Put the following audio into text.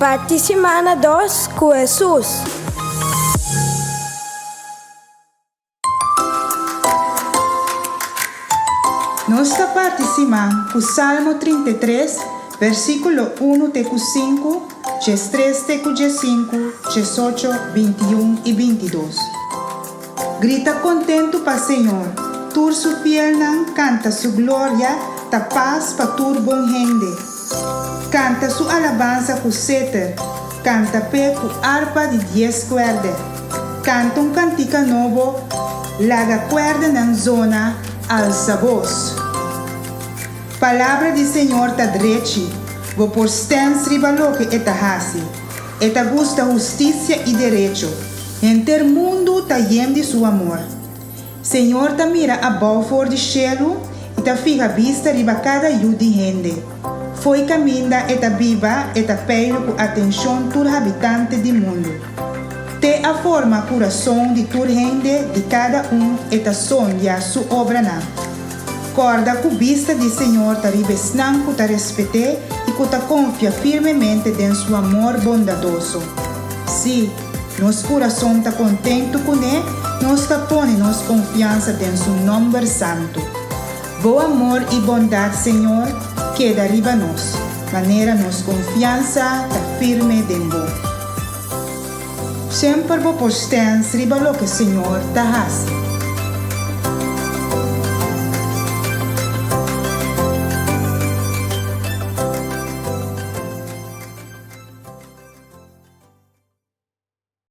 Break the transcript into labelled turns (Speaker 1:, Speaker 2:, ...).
Speaker 1: Parti simana dos ku Hesus.
Speaker 2: Nos ta parti siman ku Salmo 33, versíkulo unu te ku sinku, 13 te ku 15, 18, 21 i 22. Grita kontentu pa Señor, tur su fielnan, kanta su gloria, ta pas pa tur bon hende. Kanta su alabansa ku seter, kanta p'e ku arpa di dies kuèrdè. Kanta un kantika nobo, laga kuèrdenan zona, alsa bos. Palabra di Señor ta drechi, bo por stèns riba loke e ta hasi. E ta gusta hustisia i derecho. Henter mundu ta yen di su amor. Señor ta mira abou for di shelu i ta fiha bista riba kada yu di hende. Fo'i kaminda e ta biba e ta peilu ku atenshon tur habitante di mundu. Te a forma kurason di tur hende di kada un e ta sondia su obranan. Kòrda ku bista di Señor ta riba esnan ku ta respet'é i ku ta konfia firmemente den su amor bondadoso. Sí, nos kurason ta kontentu kuné, nos ta pone nos konfiansa den su nòmber santu. Bo amor i bondat, Señor, keda riba nos, manera nos konfiansa ta firme den bo. Semper bo por stèns riba loke Señor ta hasi.